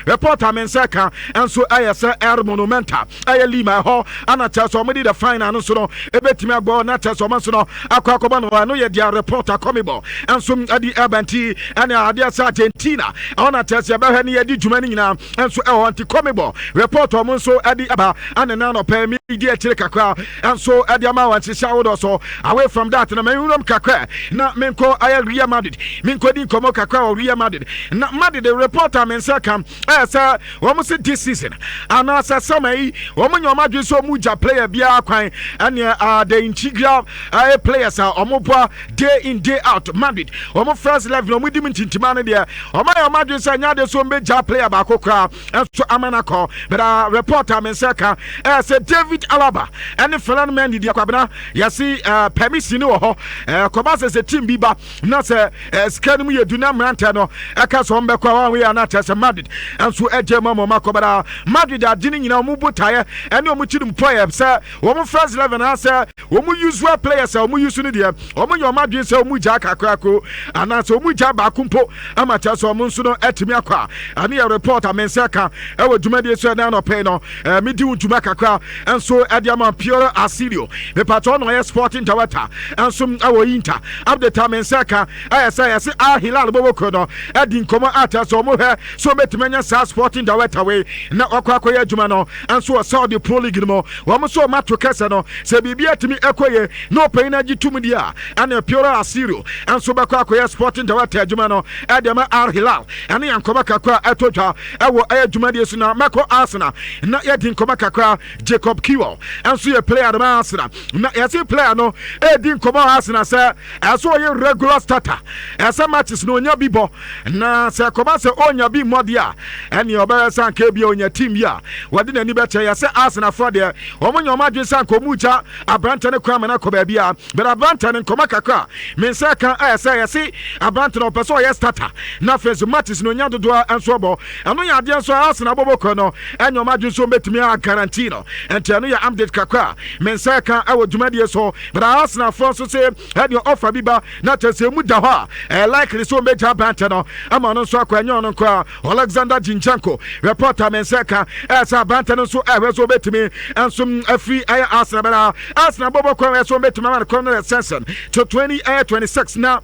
Report a me nsa ka nso ɛyɛ sɛ El Monumental, ɛyɛ Lima ɛhɔ ana kyerɛ sɛ ɔmo de the final no nso no ebetumi agbɔ na kyerɛ sɛ ɔmo nso no akɔ akɔbɔ no. Ɛno yɛ deɛ report akɔmibɔ nso ɛde ɛba. Nti ɛne adeɛ sɛ Argentina ɛhɔ na kyerɛ sɛ yɛbɛhwɛ ne yɛdi dwuma no nyinaa nso ɛwɔ. Nti CONMEBOL report ɔmo nso ɛde ɛba ana na anɔpɛ mi di akyire kakra nso ɛde ama wɔn nhyehyɛ ahodoɔ so. Away from that na mɛnwuram kakra na menkɔ ayɛ Real Madrid, menkɔ di nkɔmɔ kakra wɔ Real Madrid. Na Madrid report a me nsa ka ɛyɛ sɛ wɔn sɛ this season anaasɛ summer yi, wɔn nyɛ wɔn adwene sɛ wɔn gya player biara kwan. Ɛneɛ the integral players a wɔn bɔ day in, day out Madrid wɔn first 11, wɔn di mu ntintima no deɛ, wɔn ayɛ wɔn adwene sɛ nyɛ adeɛ so wɔn bɛ gya player baako koraa nso ama no akɔ. But report a me nsa ka ɛyɛ sɛ David Alaba ɛne Ferland Mendy deɛ, Kwabena, yɛsi permission wɔ hɔ. Kɔba sɛ team bi ba na sɛ sika no mu yɛ du na mmeranteɛ no ɛka sɛ wɔn bɛkɔ a, wɔn yɛ ana kyerɛ sɛ Madrid nso ɛgye mu ama wɔn akɔbara. Madrid ade no nyinaa, wɔn bu taeɛ ɛne wɔn kyiri mpɔyɛ sɛ wɔn first 11 anaasɛ wɔn usual players a wɔn use no deɛ, wɔn nyɛ wɔn adwene sɛ wɔn gya kakrakro anaasɛ wɔn gya baako mpo ama kyerɛ sɛ wɔn nso no ɛtumi akɔ a. Ɛne yɛ report a me nsa ka ɛwɔ dwumadie so ɛdan nɔpɛ no. Medi wo dwuma kakra nso ɛde ama Piero Ausilio. Mepatɔ na ɔyɛ sporting director nso ɛwɔ Inter. Update a me nsa ka ɛyɛ sɛ yɛse Al Hilal bɔbɔ no ɛdi nkɔmɔ ata sɛ ɔmo hwɛ so ɔbɛtumi anya saa sporting director wei na wakɔ akɔyɛ adwuma no nso wɔ Saudi Pro League no mu. Wɔn nso ɔmo ato kɛsɛ no sɛ biribi atumi ɛkɔ yie na ɔpanyin no agye tum deɛ a, ɛne Piero Ausilio nso bɛkɔ akɔyɛ sporting director adwuma no ɛde ama Al Hilal. Ɛne yɛn nkɔmɔ kakra ɛtɔ dwa ɛwɔ ɛyɛ dwumadie so. Na mɛkɔ Arsenal na yɛdi nkɔmɔ kakra. Jacob Kiwior nso yɛ player no ma Arsenal, na yɛse player no ɛredi nkɔmɔ Arsenal sɛ ɛsɛ ɔyɛ regular starter, ɛsɛ matches no onya bi bɔ, na sɛ kɔba sɛ ɔnya bi mmɔde a, ɛneɛ ɔbɛyɛ sɛ anka bi a ɔnya team bi a wɔde n'ani bɛkyɛ. Yɛsɛ Arsenal foɔ deɛ, wɔn nyɛ wɔn adwene sɛ anka ɔmu gya aberante no kwan ma no akɔ baabi a, but aberante no nkɔmɔ kakra me nsa ka ɛyɛ sɛ yɛse aberante no ɔpɛ sɛ ɔyɛ starter na afei nso matches no onya dodoɔ nso ɔbɔ. Ɛno yɛ adeɛ nso Arsenal bɔbɔ kɔ no ɛnyɛ ɔmo adwene so ɔmbɛtumi a guarantee no. Nti ɛno yɛ update kakra me nsa ka ɛwɔ dwumadie so. But Arsenal foɔ nso sɛ ɛdeɛ ɔfa bi ba na kyerɛ sɛ emu da hɔ a, ɛyɛ likely sɛ ɔmbɛgya aberante no ama no nso akɔ. Ɛnyɛ ɔno nko a, Alexander Zinchenko report a me nsa ka ɛyɛ sɛ aberante no nso ɛhwɛ sɛ ɔbɛtumi nso afiri ɛyɛ Arsenal, bɛrɛ Arsenal bɔbɔ kɔ ɛsɛ ɔmbɛtumi ama no kɔ no extension to 20 ɛyɛ 26 na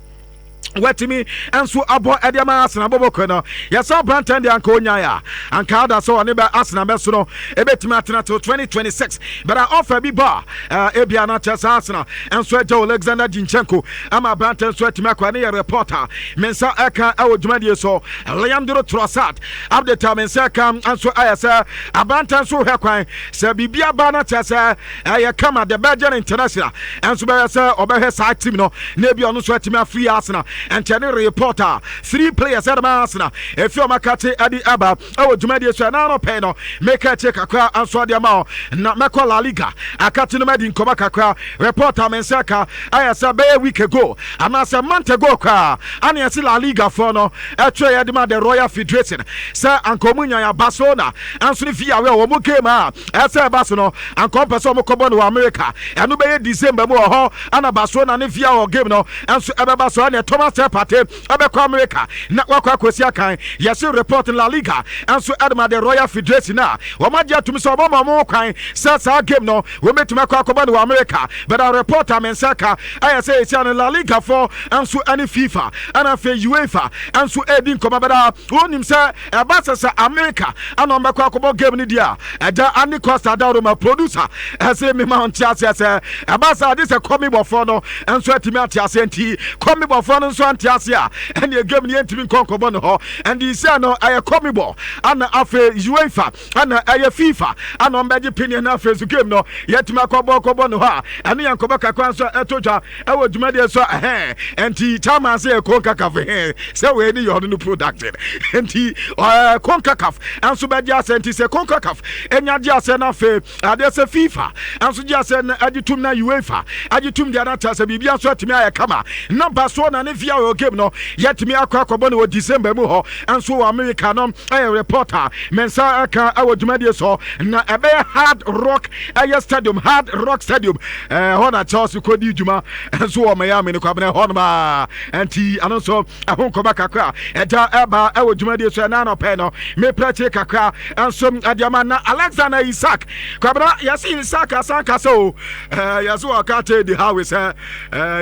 watumi nso abɔ ɛde ama Arsenal bɔbɔ kɔ no. Yɛsɛ aberanteɛ deɛ, anka onyae a, anka ada sɛ ɔne bɛ Arsenal bɛso no ɛbɛtumi atena till 2026, but ɔfa bi ba a, ebia na kyerɛ sɛ Arsenal nso agya Alexander Zinchenko ama aberanteɛ nso atumi akɔ. Ɛne yɛ report a me nsa ɛka ɛwɔ dwumadie so. Leandro Trossard update a me nsa ɛka nso ɛyɛ sɛ aberanteɛ nso hwɛ kwan sɛ biribi aba na kyerɛ sɛ ɛyɛ kama, the Belgian international ɛnso bɛyɛ sɛ ɔbɛhwɛ saa team no na ebi ɔno nso atumi afiri Arsenal. Ɛnkyɛn ne report a three players ɛde ma Arsenal efi ɔmo akate ɛde ɛba ɛwɔ dwumadie so. Ɛnan no pɛn no meka akyire kakra nso ade ama ɔ. Na mɛkɔ La Liga akate no madi nkɔmɔ kakra. Report a me nsa ka ɛyɛ sɛ bɛyɛ week ago anaasɛ month ago koraa ane ɛsi La Liga foɔ no ɛtwerɛ yɛde ma the Royal Federation sɛ anka ɔmo nya ya Barcelona ɛnso ne Villarreal wɔn game a ɛsɛ ɛba so no, anka ɔmpɛ sɛ ɔmo kɔbɔ no wɔ America. Ɛno bɛyɛ December mu wɔ hɔ ana Barcelona ne Villarreal game no ɛnso ɛbɛba so. Ɛne Thomas Partey ɛbɛkɔ America na wakɔ akɔsi akan. Yɛse report La Liga ɛnso ɛde ma the Royal Federation a wɔn agye atum sɛ ɔmo ma ɔmo kwan sɛ saa game no wɔbɛtumi akɔ akɔbɔ no wɔ America. But a report a me nsa ka ɛyɛ sɛ ɛsia no La Liga foɔ ɛnso ɛne FIFA ɛna afei UEFA ɛnso ɛredi nkɔmɔ bɛda. Wonim sɛ ɛba sɛ America ana ɔmbɛkɔ akɔbɔ game no deɛ a, ɛgya Ane Costa Daroma producer ɛsɛ mema ɔnte aseɛ sɛ ɛba sɛ ade sɛ CONMEBOL foɔ no ɛnso atumi ate aseɛ. Nti CONMEBOL foɔ no nso ante aseɛ a, ɛneɛ game no yɛntumi nkɔ nkɔbɔ no hɔ. Ɛnde sɛ no ɛyɛ CONMEBOL ana afei UEFA ana ɛyɛ FIFA ana ɔmbɛgye piniɛ no, afei so game no yɛtumi akɔbɔ kɔbɔ no hɔ a, ɛno yɛ nkɔbɔ kakra nso a ɛto dwa ɛwɔ dwumadeɛ so. Ɛhɛn, nti chairman sɛ yɛ CONCACAF hɛn sɛ wei ne yɛ ɔno no production, nti CONCACAF nso bɛgye asɛ. Nti sɛ CONCACAF ɛnya gye asɛ no, afei adeɛ sɛ FIFA nso gye asɛ no agye tum na UEFA agye tum deɛ, no akyerɛ sɛ biribia nso atumi ayɛ kama na Barcelona ne via Villarreal game no yɛtumi akɔ akɔbɔ no wɔ December mu hɔ nso wɔ America no. Ɛyɛ report a me nsa ɛka ɛwɔ dwumadie so, na ɛbɛyɛ Hard Rock ɛyɛ stadium, Hard Rock Stadium ɛhɔ na Chelsea kɔdi dwuma nso wɔ Miami no, Kwabena, ɛhɔ nom a. Nti ɛno nso ɛho nkɔmɔ kakra ɛda ɛba ɛwɔ dwumadie so ɛna anɔpɛ no meprɛkye kakra nso ɛde ama. Na Alexander Isak, Kwabena, yɛse Isak asan kasa o. Yɛse wɔka kyɛ Eddie Howe sɛ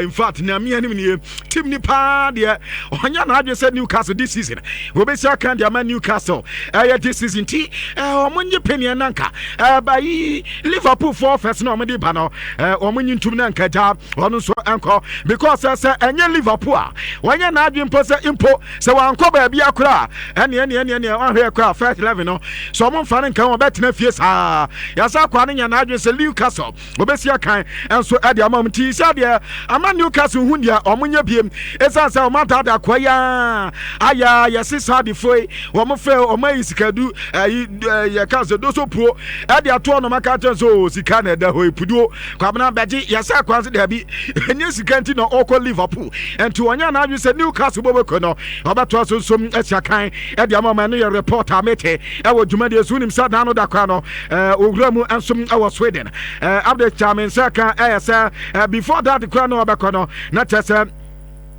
in fact, Nyame anim nie, team ni paa deɛ, ɔnyɛ n'adwene sɛ Newcastle this season wɔbɛsi aka deɛ ama Newcastle ɛyɛ this season. Nti ɔmo nye penneɛ nanka ɛba yi Liverpool foɔ first na ɔmo de ba no, ɔmo nye ntum na nka gya ɔno nso nkɔ, because sɛ ɛnyɛ Liverpool a, wɔnyɛ n'adwene mpo sɛ mpo sɛ wankɔ baabi akora a, ɛneɛ neɛ neɛ neɛ ɔhwɛ kora first 11 no sɛ ɔmo mfa no nka wɔn bɛtena fie saa. Yɛsɛ akora no nyɛ n'adwene sɛ Newcastle wɔbɛsi akan nso ɛde ama wɔn. Nti sɛ deɛ ama Newcastle hu deɛ ɔmo nyɛ biem, ɛsiane sɛ ɔmo adaadaa akoa yi a ayɛ yɛse Saudifoɔ yi wɔn fɛ wɔn ayi sikadu ɛyi yɛka sɛ doso puo ɛde ato ɔnom aka kyɛn so o sika na ɛda hɔ epuduo Kwabena bɛgye. Yɛsɛ akoa nso daabi, ɛnyɛ sika nti na ɔkɔ Liverpool, nti ɔnyɛ n'adwene sɛ Newcastle bɔbɔkɔ no ɔbɛtoa so nso asi akan ɛde ama ɔmo. Ɛno yɛ report a mete ɛwɔ dwumadie so. Wonim sɛ dan no da kora no owura mu nso ɛwɔ Sweden. Update kya me nsa ka ɛyɛ sɛ before that kora no ɔbɛkɔ no, na kyerɛ sɛ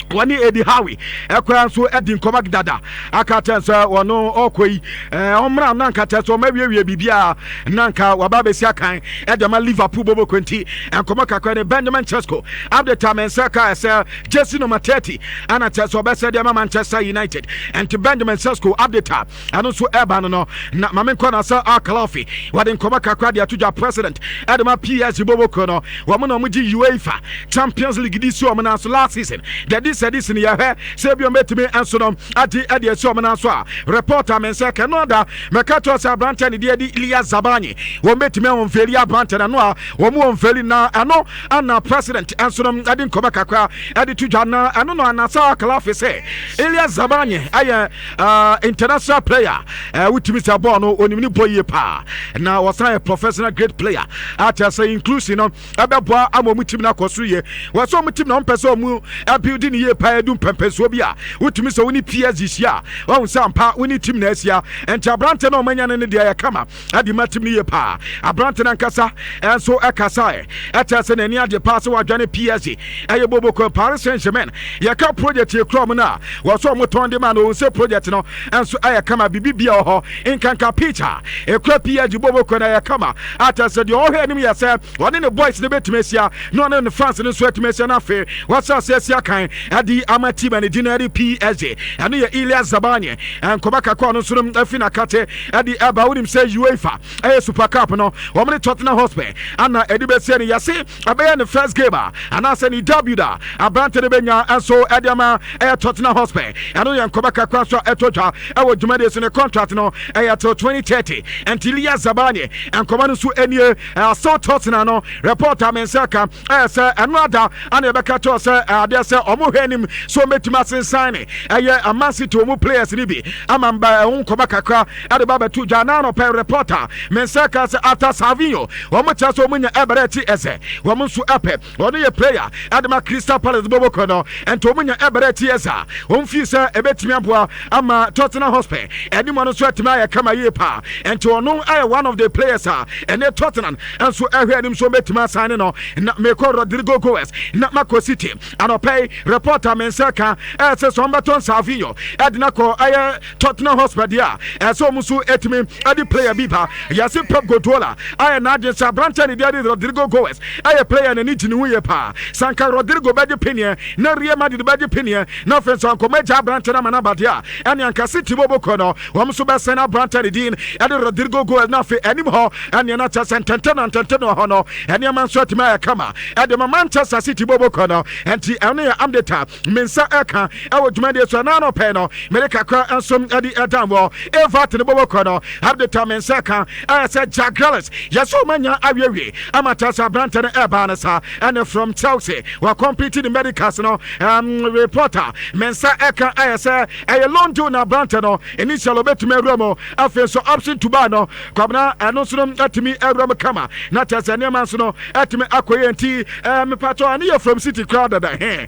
wɔne Eddie Howe ɛkora nso ɛdi nkɔmɔ dada aka kyɛn sɛ wɔno ɔkɔ yi ɔmmra na nka kyerɛ sɛ ɔma wiewie biribiara na nka waba abɛsi akan ɛde ama Liverpool bɔbɔkɔ. Nti nkɔmɔ kakra ne Benjamin Sesko, update a me nsa ka sɛ jersey number 30 ana kyerɛ sɛ ɔbɛsɛ de ama Manchester United. Nti Benjamin Sesko update a ɛno nso ɛba no, na maame nkɔ na sɛ Al-Khelaifi wɔde nkɔmɔ kakra de ato dwa, president ɛde ma PSG bɔbɔkɔ no. Wɔn na wɔn gye UEFA Champions League di si wɔn nan so last season. Dɛdi sɛ di si no, yɛhwɛ sɛ ebi wɔn bɛtumi nso no adi ɛde asi wɔn nan so a. Report a me nsa kɛ no ada mɛka kyerɛ sɛ aberanteɛ ne deɛ di Illia Zabarnyi, wɔn bɛtumi ahɔn fɛli aberanteɛ no a wɔn wɔn fɛli, na ɛno ana president nso no ɛde nkɔmɔ kakra ɛde to dwa. Na ɛno no anasa Al-Khelaifi sɛ Illia Zabarnyi ɛyɛ international player, wotumi sɛ bɔɔl no onim ne bɔ yie paa, na wɔsan yɛ professional great player akyɛ sɛ inclusion no ɛbɛboa ama ɔmo team no akɔ so yie. Wɔsɛ ɔmo team na ɔmo pɛ sɛ ɔmo ɛbuild ne yie paa, edu mpɛmpɛnsoɔ bi a wotumi sɛ wɔne PSG hyia a, wɔn sɛ ampa wɔne team na ahyia. Nti aberante na ɔmo anya no ne deɛ yɛ kama ɛde ma team no yie paa. Aberante no ankasa ɛnso ɛkasa ɛkyɛ sɛ n'ani agye paa sɛ wadwane PSG ɛyɛ boboko Paris Saint Germain. Yɛka project yɛ kura ɔmo no a wɔsɛ ɔmo tɔn de ma no, ohun sɛ project no nso ɛyɛ kama, bibi bia wɔ hɔ, nkanka pitch a ekura PSG boboko no ɛyɛ kama, akyɛ sɛ deɛ ɔhwɛ anim yɛ sɛ ɔne ne boys no bɛtumi ahyia na ɔne ne fans no nso atumi ahyia, no afei wɔsɛ ase asi akan ɛde ama team a ne din no ɛde PSG. Ɛno yɛ Illia Zabarnyi nkɔmɔ kakra ɔno nso no afi n'akate ɛde ɛba. Wonim sɛ UEFA ɛyɛ Super Cup no, wɔn ne Tottenham Hotspur ana ɛde bɛsie no. Yɛse ɛbɛyɛ ne first game a anaasɛ ne debut a aberante no bɛnya nso ɛde ama ɛyɛ Tottenham Hotspur. Ɛno yɛ nkɔmɔ kakra nso a ɛtɔ dwa ɛwɔ dwumadie so. Ne contract no ɛyɛ till 2030. Nti Illia Zabarnyi nkɔmɔ no nso nie. Ɛsɛ Tottenham no, report a me nsa ka ɛyɛ sɛ ɛno ada ana yɛbɛka kyerɛ sɛ adeɛ sɛ ɔmo hwɛ anim so ɔmɛtumi asensan ne ɛyɛ Man City ɔmo players no bi ama mba. Ɛho nkɔmɔ kakra ɛde ba bɛto dwa na anɔpɛ report a me nsa ka sɛ after Savinho, wɔn kyerɛ sɛ wɔn nya Eberechi Eze, wɔn nso ɛpɛ. Ɔno yɛ player ɛde ma Crystal Palace bɔbɔkɔ no. Nti wɔn nya Eberechi Eze a, wɔn fi sɛ ɛbɛtumi aboa ama Tottenham Hotspur ɛne mu no nso atumi ayɛ kama yie paa. Nti ɔno ayɛ one of the players a ɛne Tottenham nso ɛhwɛ anim so wɔbɛtumi asan ne no. Na mekɔ Rodrigo Goes na makɔ City anɔpɛ yi, report a me nsa ka ɛyɛ sɛ sɛ wɔbɛtɔn Savinho ɛde no akɔ ɛyɛ Tottenham Hotspur deɛ a, ɛsɛ wɔn nso ɛtumi ɛde player bi ba. Yɛse Pep Guardiola ayɛ n'adwene sɛ aberanteɛ ne deɛ de Rodrigo Goes ɛyɛ player n'ani gye ne ho yie paa. Sanka Rodrigo bɛgye peneɛ na Real Madrid bɛgye peneɛ na afei nso ankɔmɔ agya aberanteɛ no ama no abadeɛ a, ɛne anka City bɔbɔkɔ no, wɔn nso bɛsɛn aberanteɛ ne din ɛde Rodrigo Goes, na afei anim hɔ ɛneɛ no akyɛ sɛ ntɛntɛn na ntɛntɛn wɔ hɔ no, ɛnneɛma nso atumi ayɛ kama ɛde ma Manchester City bɔbɔkɔ no. Ɛnti ɛno yɛ update a me nsa ɛka ɛwɔ dwumadie so. Ɛna anɔpɛ no mede kakra nso ɛde ɛdan wɔ Everton bɔbɔkɔ no, update a me nsa ka ɛyɛ sɛ Jack Grealish, yɛsɛ ɔma nya awiewie ama kyerɛ sɛ aberantɛ no ɛbaa no sa ɛne from Chelsea wɔ complete the medicals no. Reporter me nsa ɛka ɛyɛ sɛ ɛyɛ loan deal na aberantɛ no initial obɛtumi awura mu, afei nso option to buy no, Kwabena, ɛno nso no atumi awura mu kama, na kyerɛ sɛ nneɛma nso no atumi akɔ yɛ. Nti mepatɔ ɛne yɛ from City koraa dada he.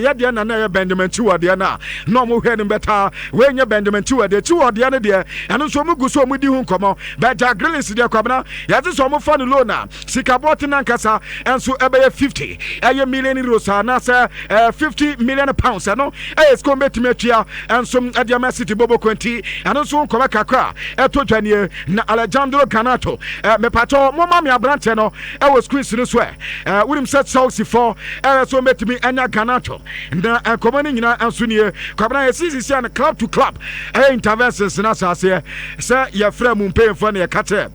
Yɛ deɛ na na ɛyɛ Benjamin Chilwell deɛ no a na ɔmo hwɛ no bɛtaa. Wei nyɛ Benjamin Chilwell deɛ. Chilwell deɛ no deɛ, ɛno nso ɔmo gu so ɔmo di ho nkɔmɔ. But Jack Grealish deɛ, Kwabena, yɛte sɛ ɔmo fa no loan a, sika bɔɔte nankasa ɛnso ɛbɛyɛ 50 ɛyɛ million euros anaasɛ 50 million pounds. Ɛno ɛyɛ sika ɔmo bɛtumi atua ɛnso ɛde ama City boboko. Nti ɛno nso nkɔmɔ kakra ɛto dwa nie. Na Alejandro Garnacho, mepatɔ moma me aberanteɛ no ɛwɔ screens no so. Ɛ wonim sɛ Chelsea fɔ ɛyɛ sɛ ɔmɛtumi anya Garnacho, na nkɔmɔ no nyinaa nso nie. Kwabena, yɛsi sisi a no club to club ɛyɛ interventions no ahyɛ sɛ yɛfrɛ mu mpanyinfoɔ no, yɛka kyerɛ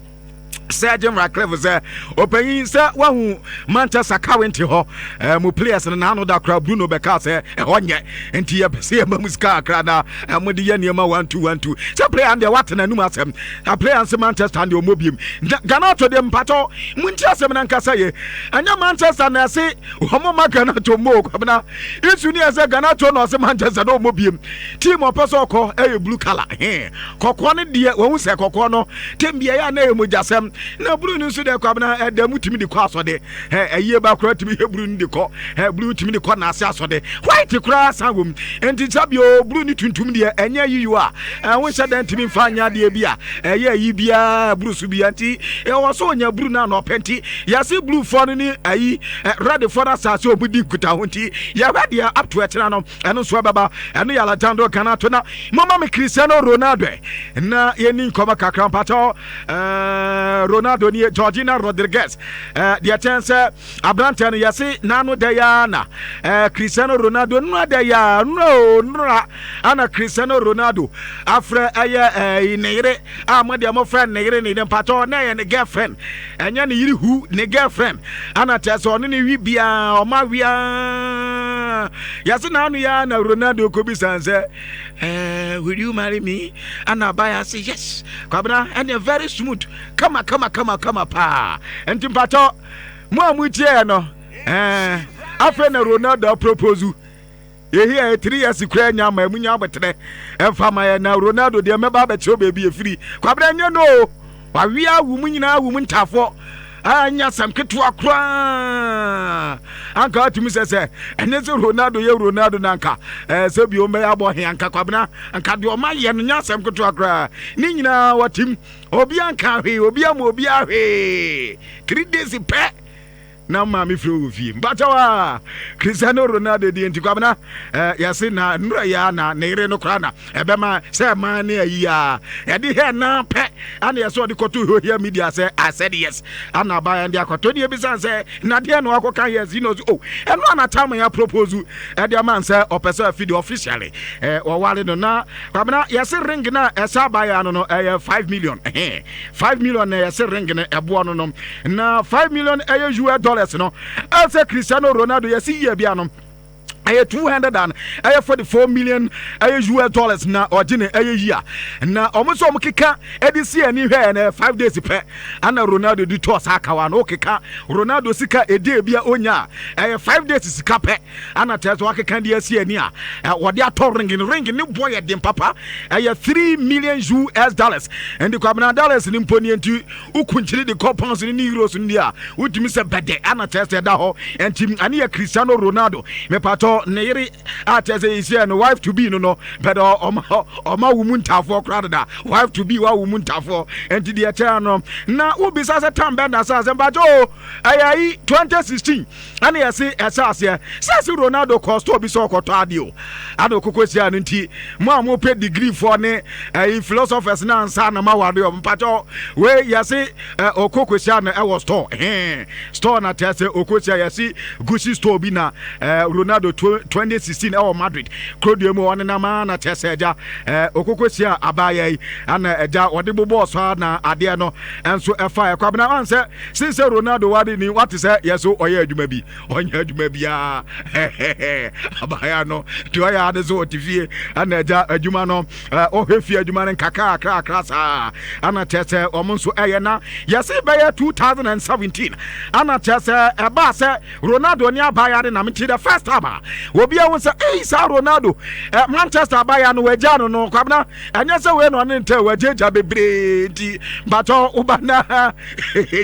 sɛ Jim Ratcliffe sɛ ɔpanyin sɛ wahu Manchester Coventry hɔ mu players no naano da kora Bruno bɛka sɛ ɛhɔ nyɛ, nti yɛpɛ sɛ yɛma mu sika akra na mode yɛ nneɛma 1 2 1 2 sɛ player no deɛ wate n'anum asɛm na player nse Manchester deɛ ɔmmɔ biem. Garnacho deɛ, mpatɔ monti asɛm no ankasa yɛ, ɛnyɛ Manchester na ɛse ɔmo ma Garnacho mmɔ. Kwabena, isu ne yɛ sɛ Garnacho na ɔse Manchester na ɔmmɔ biem. Team ɔpɛ sɛ ɔkɔ ɛyɛ blue colour kɔkɔɔ no deɛ, wɔn sɛ kɔkɔɔ no tem bia yɛ a na ɛyɛ mogyasɛm, na blue no nso deɛ, Kwabena, ɛda mu tumi de kɔ asɔde, ɛyie ba koraa tumi yɛ blue no de kɔ, blue tumi de kɔ n'ase asɔde, white koraa san wɔ mu. Nti sɛ bio blue ne tuntum deɛ ɛnyɛ yiyi a ɛho nhyɛ dan tumi nfa nyɛ adeɛ bi a ɛyɛ ayi biara blue so bia. Nti ɛwɔ so ɔnya blue no anɔpɛ. Nti yɛse blue foɔ no ne ayi red foɔ no asase a ɔmu di nkuta ho. Nti yɛhwɛ deɛ up to ɛkyena no ɛno nso ɛbɛba. Ɛno yɛ Alejandro Garnacho. Na mama me Cristiano Ronaldo na yɛni nkɔmɔ kakra. Mpakyɛw, Ronaldo nie, Georgina Rodriguez deɛ kyɛn sɛ aberanteɛ no yɛse n'ano da yaa na Cristiano Ronaldo nnura da yaa nnura o nnura ana Cristiano Ronaldo afrɛ ɛyɛ ne yere a mo deɛ mofrɛ ne yere ne mpakyɛw na ɛyɛ ne girlfriend, ɛnyɛ ne yere hu, ne girlfriend ana kyerɛ sɛ ɔne ne wi biara ɔma wia. Yɛse n'ano yaa na Ronaldo kɔbisa sɛ, "Will you marry me?" Ana abaya say yes. Kwabena, ɛneɛ very smooth, kama kama kama kama paa. Nti mpakyɛw, mo a motiɛ no, afei na Ronaldo propose. Yɛhi a 3 years kura nya ama mu nya abɛtrɛ ɛmfa ma yɛ. Na Ronaldo deɛ, mɛba abɛkyerɛ baabi ɛfiri. Kwabena, nyɛ no o, wawea wo mu nyinaa wo mu ntafoɔ anya asɛm ketewa koraa anka atumi sɛ ɛnyɛ sɛ Ronaldo yɛ Ronaldo na anka sɛ bio mbɛyɛ abɔ he anka. Kwabena, anka deɛ ɔma yɛ no nyɛ asɛm ketewa koraa. Ne nyinaa wɔtim obi anka hwee, obi ama obi ahwee. 3 days pɛ na maame firi wɔ fie. Mpakyɛw a Cristiano Ronaldo deɛ, nti Kwabena, yɛse na nnura yi a na ne yere no koraa na ɛbɛma sɛ ɛma ne ayi a yɛde hɛ na pɛ ana yɛsɛ ɔde kɔto social media sɛ "I said yes" ana abaayɛ de akɔtɔ ne ebisa sɛ nadeɛ na wakɔka yes yi na ɔso oh, ɛno ana time yɛ propose ɛde ama sɛ ɔpɛ sɛ afi de officially wɔware no. Na Kwabena, yɛse ring na ɛsɛ abaayɛ no ɛyɛ 5 million, ɛhɛn, 5 million na yɛse ring no ɛboɔ no na 5 million ɛyɛ US dollars no. Ɛsɛ Cristiano Ronaldo yɛse yie bia no ɛyɛ two hundred and ɛyɛ 44 million ɛyɛ US dollars na ɔgye ne ɛyɛ yia. Na ɔmo nso ɔmo keka ɛde si ani hwɛ ɛnɛ 5 days pɛ ana Ronaldo di tɔɔ saa akawa na ɔkeka Ronaldo sika edi ebi a onya ɛyɛ 5 days sika pɛ ana kyerɛ sɛ wakeka de asi ani a wɔde atɔ ring no. Ring ne boɔ yɛ den papa, ɛyɛ $3 million. Nti Kwabena, dollars ne mpo nie, nti wokunkyiri de kɔ pounds ne euros no a wotumi sɛ bɛdɛ ana kyerɛ sɛ ɛda hɔ. Nti ane yɛ Cristiano Ronaldo, mepatɔ ne yere a kyerɛ sɛ yɛsiɛ no wife to be no bɛdɛ ɔma wo mu ntafoɔ koraa deda, wife to be wa wo mu ntafoɔ. Nti deɛ kyerɛ no na wobisa sɛ tam bɛn da sɛ asɛm mpakyɛ o, ɛyɛ ayi 2016 ɛne yɛse ɛsɛ aseɛ sɛ se Ronaldo kɔ store bi sɛ ɔkɔtɔ adeɛ o ana ɔkɔkɔ sia no. Nti mo a mopɛ degree foɔ ne ɛyi philosophers na ansa na ma wade ɔmo, mpakyɛ wei yɛse ɔkɔkɔ sia no ɛwɔ store hɛn store na kyerɛ sɛ ɔkɔ sia yɛse Gucci store bi na Ronaldo 2016 ɛwɔ Madrid kurodua mu ɔne nam a na kyerɛ sɛ ɛgya ɔkɔkɔ sia abaayɛ yi ana ɛgya ɔde bobɔɔ so a na adeɛ no ɛnso ɛfa ɛkwabena ɔn sɛ since Ronaldo wade ni wate sɛ yɛso ɔyɛ adwuma bi, ɔnyɛ adwuma biara. Abaya no nti ɔyɛ ade so ɔte fie ana agya adwuma no ɔhwɛ fie adwuma no nkakra akra akra saa ana kyerɛ sɛ ɔmo nso ɛyɛ. Na yɛse bɛyɛ 2017 ana kyerɛ sɛ ɛbaa sɛ Ronaldo ne abaya de nam. Nti the first time a Obi ahu sɛ ei saa Ronaldo eh, Manchester abaya no wagya no no kwabena ɛnyɛ sɛ wei na ɔne ntɛ wagyagya bebree nti mpatɔ woba na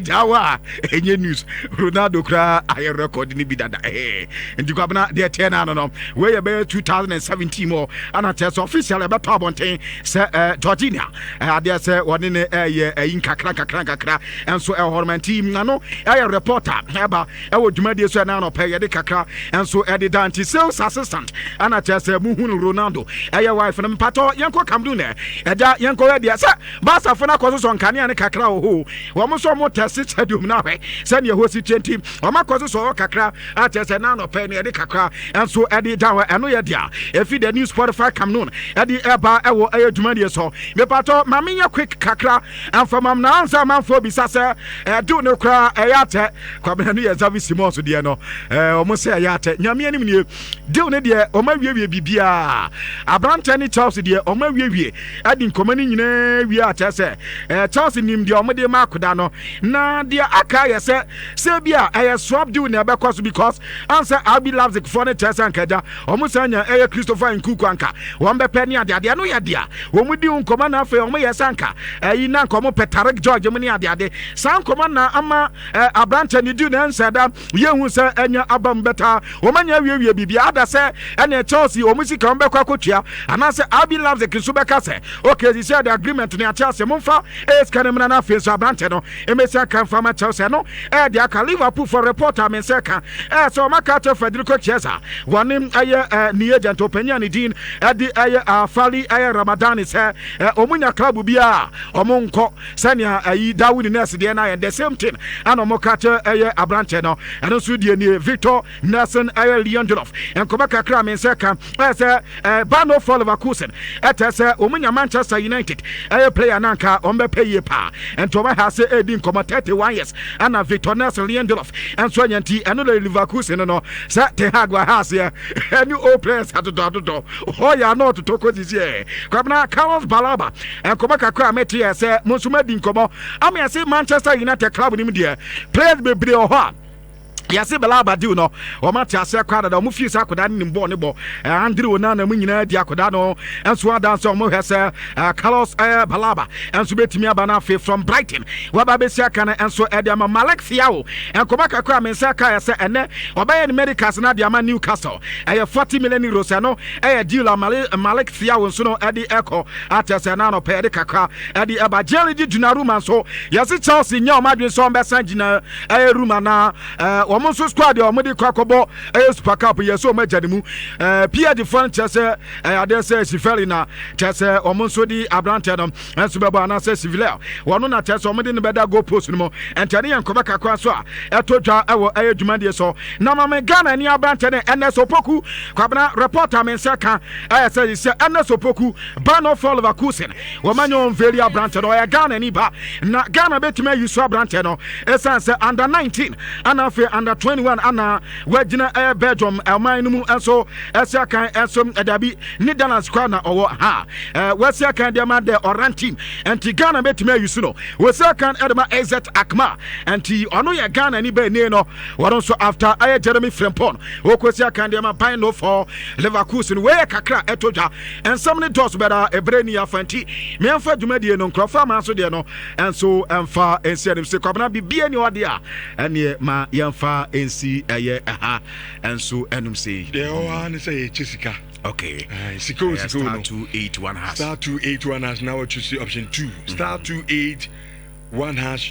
gya wo a ɛnyɛ news. Ronaldo koraa ayɛ record no bi dada eh, nti kwabena deɛ ɛteɛ no ano no wei yɛ bɛyɛ 2017 mu ana kyerɛ sɛ official ɛbɛtɔ abɔnten sɛ eh, Georgina eh, adeɛ sɛ wɔne ne ɛyɛ eh, ɛyi nkakra nkakra nkakra nso ɛwɔ hɔ no nti ano ɛyɛ reporter ɛba ɛwɔ dwumadie so ɛna anɔpɛ yɛde kakra nso ɛde da nti sales assistant ɛna kyerɛ sɛ muhu no Ronaldo ɛyɛ wife no. Mpatɔ yɛnkɔ Cameroon ɛ ɛgya yɛnkɔ yɛ deɛ sɛ Barca fo no akɔ so sɔ nkanea ne kakra wɔ hɔ. Wɔn nso wɔn tɛse stadium no ahwɛ sɛdeɛ ɛhɔ si tie nti wɔn akɔ so sɔ hɔ kakra akyerɛ sɛ ɛna anɔpɛ no yɛde kakra nso ɛde da hɔ. Ɛno yɛ deɛ efi the new Spotify Cameroon ɛde ɛba ɛwɔ ɛyɛ dwumadie so. Mepatɔ maame nyɛ quick kakra mfamam na ansa amanfoɔ bisa sɛ ɛdo no koraa ɛyɛ atɛ. Kwabena no yɛ Xavi Simons deɛ no ɛɛ wɔn sɛ ɛyɛ atɛ. Nyame anim nie, deal no deɛ wɔn awiewie biribiara. Aberanteɛ ne Chelsea deɛ wɔn awiewie ɛde nkɔmɔ no nyinaa wie akyɛ sɛ ɛɛ Chelsea nim deɛ wɔn de ma akoda no na deɛ aka yɛ sɛ sɛ bi a ɛyɛ swap deal na ɛbɛkɔ so because ansa RB Leipzig foɔ no kyerɛ sɛ ankagya wɔn san nya ɛyɛ Christopher Nkunku anka wɔn bɛpɛ ne adeadeɛ no yɛ deɛ wɔn di nkɔmɔ na afei wɔn yɛ sɛ anka ɛyi na nka wɔn pɛ Tarek George mu ne adeade saa nkɔmɔ na ama ɛɛ aberanteɛ ne deal na ɛnsɛ da yɛhu sɛ ɛnya abam bɛta wɔn anya awiewie biribi ada sɛ ɛne Chelsea wɔn sika wɔn bɛkɔ akɔtua anaasɛ RB Leipzig nso bɛka sɛ okay sisi the agreement ne ate ase momfa ɛyɛ sika no mmra no afei nso aberanteɛ no ɛmɛsi aka mfa ma Chelsea no ɛyɛ aka Liverpool for report a me nsa ka ɛyɛ sɛ wɔn aka akyerɛ Federico Chiesa wɔne ɛyɛ ɛɛ ne agent ɔpanyin a ne din ɛde ɛyɛ Afali ɛyɛ Ramadani sɛ ɛ wɔn nya club biara wɔn nkɔ sɛnea ɛyi Darwin Nurse deɛ no ayɛ the same thing ɛna wɔn ka kyerɛ ɛyɛ aberanteɛ no. Ɛno nso deɛ nie Victor Nelson ɛyɛ Lindelof nkɔmɔ kakra a me nsa ka ɛyɛ sɛ ɛɛ Bano for Leverkusen ɛtɛ sɛ wɔn nya Manchester United ɛyɛ player nanka wɔn bɛpɛ yie paa nti wɔn aha sɛ ɛredi nkɔmɔ 31 years ɛna Victor Nelson Lindelof ɛnso anya nti ɛno na Leverkusen no sɛ Ten Hag wɔ ha aseɛ ɛne old players adodɔ adodɔ hɔ yɛ ano ɔtotɔ kɔ sisi ɛ Kwabena Carlos Balaba nkɔmɔ kakra a mete yɛ sɛ mo nso madi nkɔmɔ ama yɛse Manchester United club no mu deɛ players bebree wɔ hɔ a yɛse Balaba deal no wɔn ate aseɛ kɔ adada wɔn fie sɛ akwadaa no nim bɔɔl ne bɔ. Andre Onana mu nyinaa di akwadaa no nso adanse wɔn hwɛ sɛ Carlos Balaba nso bɛtumi aba no afei from Brighton waba bɛsi aka no nso ɛde ama Malik Thiaw nkɔmɔ kakra a me nsa kaeɛ sɛ ɛnɛ ɔbɛyɛ ne medicals no ade ama Newcastle ɛyɛ 40 million euros ɛno ɛyɛ deal a Malik Thiaw nso no ɛde ɛkɔ akyɛ sɛ ɛna anɔpɛ ɛde kakra ɛde ɛba. Gianluigi Donnarumma nso yɛse Chelsea nyɛ wɔn adwene sɛ wɔn bɛsan gyina ɛyɛ Ruma na wɔn nso squad a wɔn de kɔ akɔbɔ ɛyɛ Super Cup yɛ sɛ wɔn agya ne mu PSG foɔ no kyerɛ sɛ ɛyɛ adeɛ sɛ Sifeli na kyerɛ sɛ wɔn nso de aberanteɛ no nso bɛbɔ anaasɛ Sivile wɔn na kyerɛ sɛ wɔn de no bɛda goal post no mu nti ɛne yɛn nkɔmɔ kakra nso a ɛtɔ dwa ɛwɔ ɛyɛ dwumadie so na maame Ghana ni aberanteɛ no Ernest Opoku. Kwabena reporter me nsa ka ɛyɛ sɛ sɛ Ernest Opoku Bayer 04 Leverkusen wɔn anya wɔn veri aberanteɛ no ɔyɛ Ghana ni ba na Ghana bɛtumi ayi so aberanteɛ no ɛsiane sɛ under 19 ana afei under 21 ana wagyina ɛyɛ Belgium ɔman no mu nso ɛsi akan nso ɛdabi Netherlands kora na ɔwɔ ha wɔasi akan deɛ ma the Oran team nti Ghana bɛtumi ayi so no wɔsi akan ɛde ma AZ Alkmaar nti ɔno yɛ Ghana ni bɛɛ nie no wɔn nso after ɛyɛ Jeremy Frimpong wɔkɔsi akan deɛ ma Bayer 04 Leverkusen. Wei yɛ kakra ɛtɔ dwa nsɛm ne dɔɔso bɛda ɛberɛ ni afa nti meɛmfa dwumadie no nkurɔfoɔ ama so deɛ no ɛnso ɛmfa ɛnsi anim sɛ Kwabena bibia ni ɔde a ɛneɛ ma yɛmfa ɛnsi ɛyɛ ɛha ɛnso ɛnum sei deɛ ɛwɔ ha ne sɛ yɛkyɛ sika. Okay. Sika o sika o no star 281 hash. Star 281 hash na wɔtwe si option 2 star 281 hash.